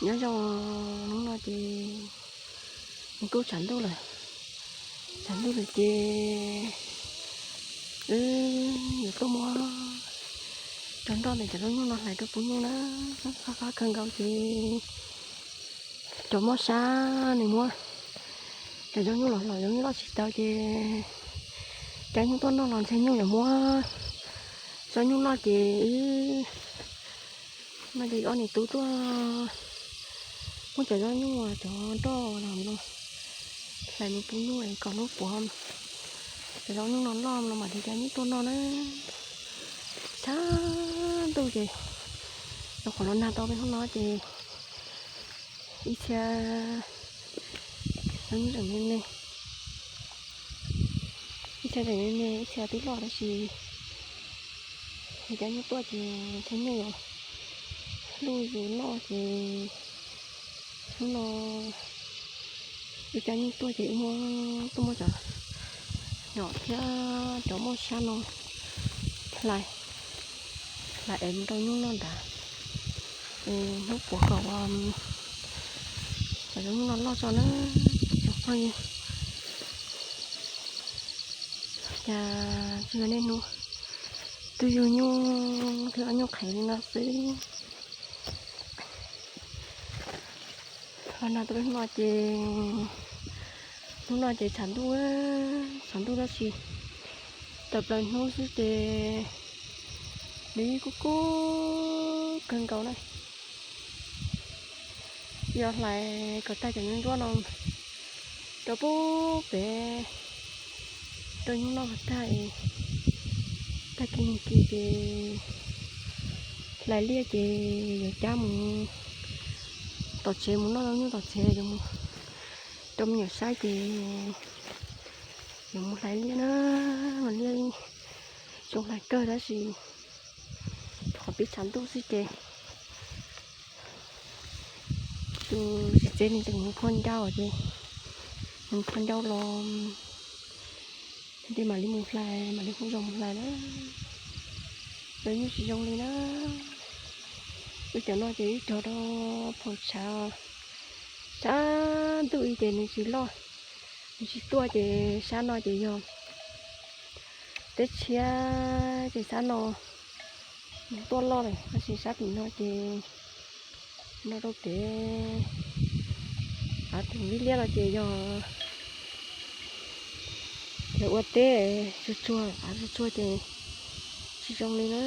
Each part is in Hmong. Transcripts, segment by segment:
Nyob zoo, hnub no ces nws kuj tshav ntuj lawm, tshav ntuj lawm ces wb yuav tuaj muab cov nroj ntawm cov zaub nyuj no hlais rau pub nyuj na. Fab fab kawg nkaus ces cov mob sab nws muab cov zaub nyuj los hlais, zaub nyuj loj tsis tau ces cov nyuj tuaj noj los ntshe nyuj yuav muab zaub nyuj noj ces wb no ces ob niam tub tuaj muab cov zaub nyuj uas cov nroj los no hlais mus pub nyuj es kom lub puav cov zaub nyuj no loj no mam li cov nyuj tuaj noj na. Tshav ntuj ces rau qhov no nag tau peb hnub no ces ib txhia zaub nyuj tseem me me, ib txhia tseem me me, ib txhia twb loj tab sis yog cov nyuj tuaj ces ntshe nyuj yuav hlub yus noj ces hnub no wb cov nyuj tuaj ces wb muab tuaj muab cov nyom thiab cov mob sab no hlais, hlais es mus rau nyuj noj nrad es hnub puav kom ua cov zaub nyuj no loj tso na. Cov phooj ywg, cas tsis yog niaj hnub twb yug nyuj thiab nyuj qhev li no xwb. Ho no tus hnub no ces, hnub no ces tshav ntuj, tshav ntuj tab sis tawm plaws hnub xwb ces nws yeej kub kub kawg nkaus na. Yog hlais kom tag cov nyuj nruab no rau pub pem rau nyuj noj kom tag, tag kis nag kis ces hlais liaj ces yuav cab mus tom tsev mus noj zaub nyuj tom tsev, yuav mus rau me nyuam saib ces yuav mus hlais liaj na. Mas liaj zoo hlais kawg tab sis qhov pib tshav ntuj xwb ces tus txiv tsev nws tseem mus phua ncau ces mus phua ncau los ces mam li mus hlais, mam li hu zos mus hlais na. Los yeej tsis zoo li na. Wb cov no ces wb cog rau phau tshav, tshav ntuj ib ces nws tsis loj, nws tsis tuaj ces sab no ces yog teb tshiab ces sab no nws tuaj loj lawm tab sis sab tim no ces no rau pem av tus liab liab no ces yog lawv ua teb tsuag tsuag, av tsuag tsuag ces tsis zoo li na.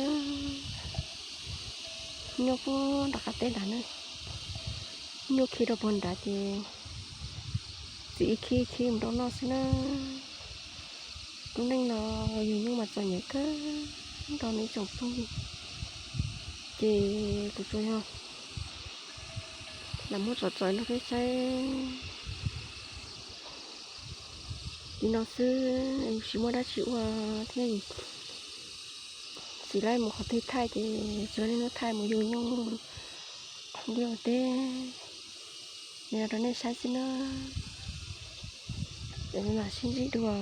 Nyuj puag nram qab teb nrad na, nyuj khi rau puag nrad ces txiv ib khib ib khib mus rau noj xwb na. Lub neej no yug nyuj mas txom nyem kawg nrog nws tsoom phooj ywg. Ces kuv tsuas yog lam muab tsom txaus rau peb saib li no xwb, tsis muaj dab tsi ua thiab. Txiv lawv mus qhov twg thaij ces tsis muaj neeg thaij mus yug nyuj liaj ua teb li no rau nej saib xwb na. Ces mam sib ntsib dua.